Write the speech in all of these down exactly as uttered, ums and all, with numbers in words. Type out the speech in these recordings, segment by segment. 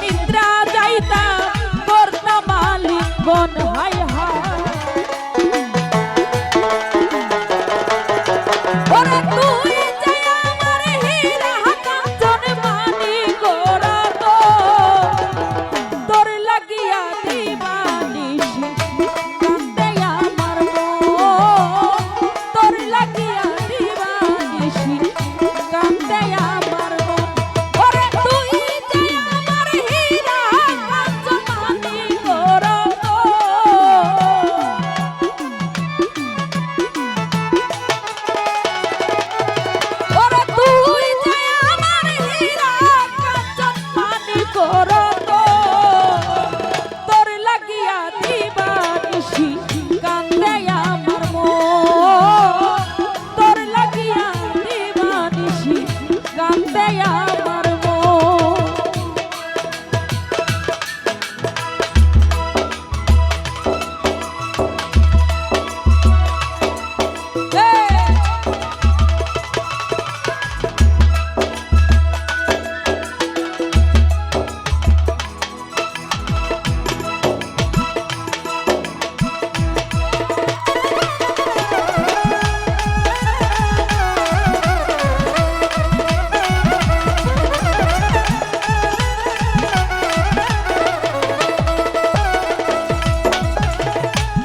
নিদ্রা যাইতাম, করতাম আলিঙ্গন, হায় হায়। ওরে তুই যে আমার হীরা কাঞ্চন মানিক রতন, তোর লাগিয়া দিবানিশি কান্দে আমার মন, তোর লাগিয়া দিবানিশি কান্দে আমার মন। ওরে তুই যে আমার হীরা কাঞ্চন মানিক রতন, ওরে তুই যে আমার হীরা কাঞ্চন মানিক রতন, তোর লাগিয়া দিবানিশি কান্দে আমার মন, তোর লাগিয়া দিবানিশি কান্দে আমার মন।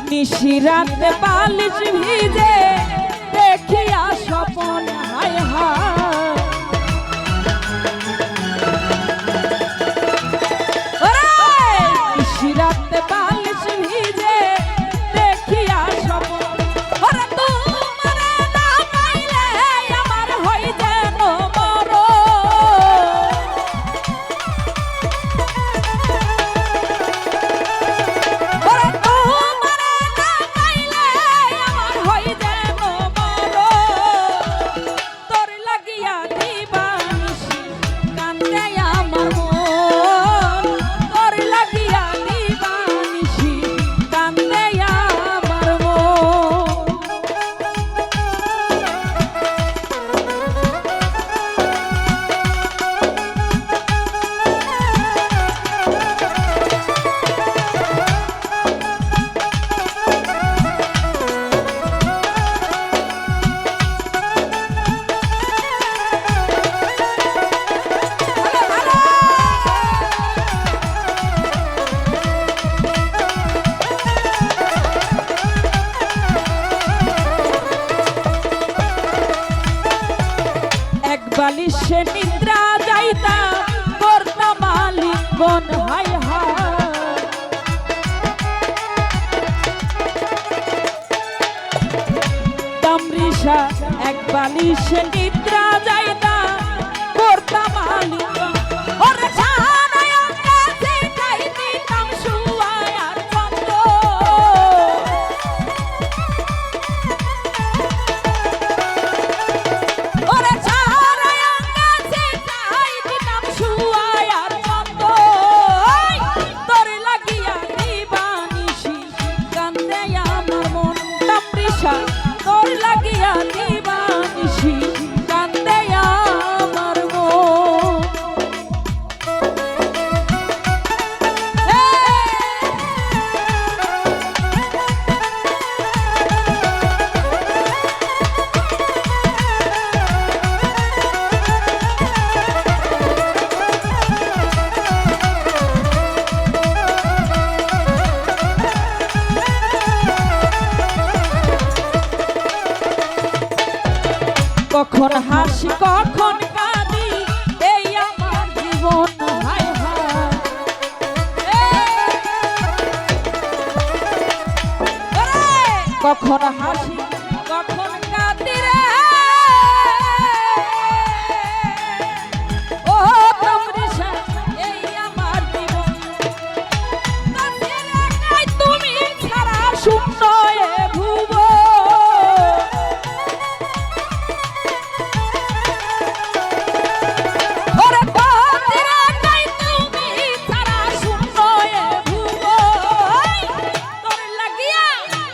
নিশিরাতে বালিশ ভিজে দেখিয়া স্বপন, হায় হায়। ওরে! নিশিরাতে বালিশ ভিজে দেখিয়া স্বপন। ওরে তোমারে না পাইলে আমার হয় যেন মরণ। ওরে তোমারে না পাইলে আমার হয় যেন মরণ। তোর লাগিয়া দিবানিশি কান্দে আমার মন, তোর লাগিয়া দিবানিশি কান্দে আমার মন। এক বালিশে নিদ্রা যাইতাম, করতাম আলিঙ্গন, হায় হায়। তামরিশা এক বালিশে নিদ্রা যাইতাম, করতাম আলিঙ্গন। ওরে সারা অঙ্গে ছিটাই দিতাম শুয়ার চন্দন। ওরে সারা অঙ্গে ছিটাই দিতাম শুয়ার চন্দন। তোর লাগিয়া দিবানিশি কান্দে আমার মন, তামরিশা, তোর লাগিয়া দিবানিশি কান্দে আমার মন। কখন হাসি কখন কাঁদি, এই আমার জীবন, হায় হায়। এ, ওরে, কখন হাসি কখন কাঁদি রে। ও তমরিশা, এই আমার জীবন। তাসির একাই তুমি ছাড়া শূন্য এ ভুবন। ওরে তাসির একাই তুমি ছাড়া শূন্য এ ভুবন। তোর লাগিয়া,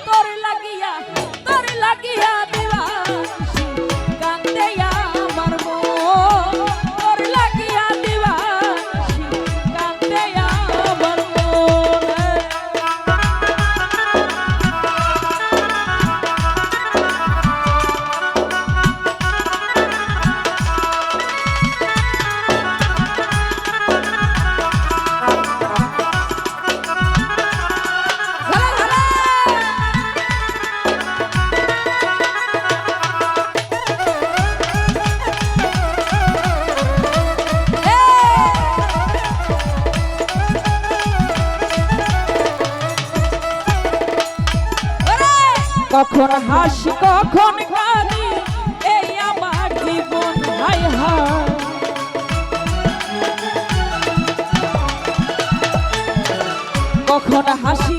তোর লাগিয়া, তোর কখন হাসি কখন কাঁদি, এই আমার জীবন, হায় হায়। কখন হাসি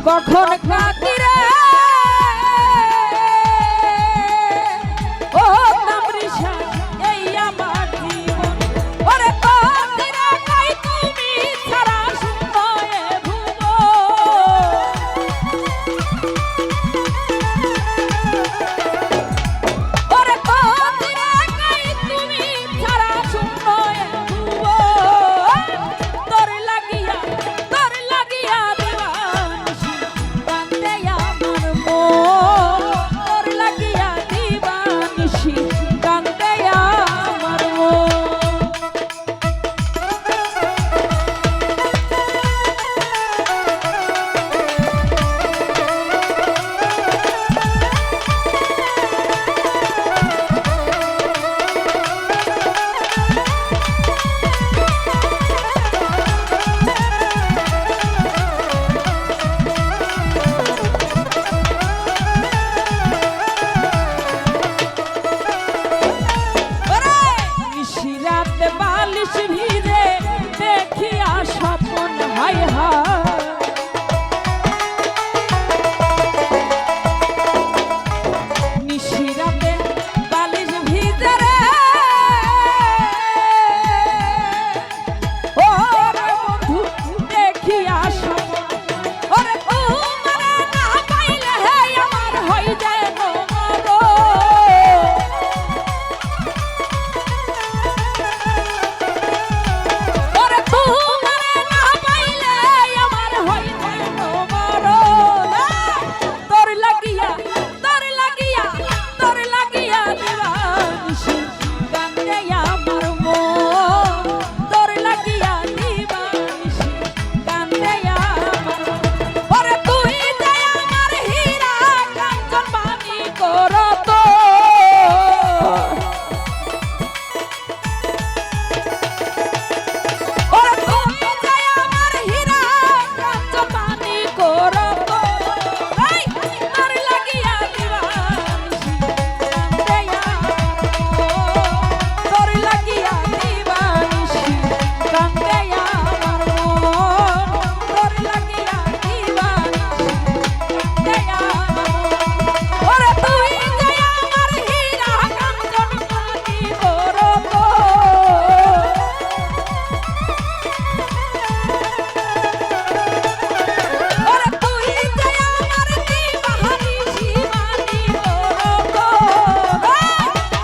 কখন কাঁদি রে, ও তামরিশা, এই আমার জীবন। ওরে কদিন আগে তুমি ছাড়া শূন্য এ ভুবন। ওরে কদিন আগে তুমি ছাড়া শূন্য এ ভুবন। তোর লাগিয়া, তোর লাগিয়া দিবানিশি কান্দে আমার মন। তোর লাগিয়া দিবানিশি কান্দে আমার মন। ওরে! নিশিরাতে বালিশ ভিজে দেখিয়া স্বপন, হায় হায়। নিশিরাতে বালিশ ভিজে রে, ও রে বন্ধু, দেখিয়া স্বপন। ওরে তোমারে না পাইলে হে আমার হই যায় মরণ। ওরে তোমারে না পাইলে আমার হই যায় মরণ। তোর লাগিয়া, তোর লাগিয়া, তোর লাগিয়া দিবানিশি কান্দে আমার মন। তোর লাগিয়া দিবানিশি কান্দে আমার মন। ওরে তুই যে আমার হীরা কাঞ্চন মানিক রতন। ওরে তুই যে আমার হীরা কাঞ্চন মানিক রতন। এই, তোর লাগিয়া দিবানিশি কান্দে আমার মন। তোর লাগিয়া দিবানিশি কান্দে আমার মন। তোর লাগিয়া দিবানিশি কান্দে আমার মন। ওরে তুই যে আমার হীরা কাঞ্চন মানিক রতন। ওরে তুই যে আমার দিবানিশি মানিক রতন।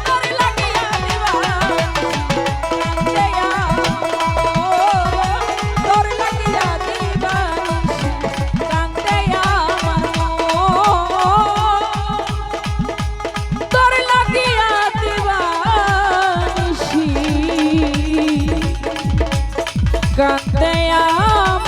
তোর লাগিয়া দিবানিশি কান্দে আমার মন। তোর লাগিয়া দিবানিশি কান্দে আমার মন। তোর লাগিয়া দিবানিশি কান্দে আমার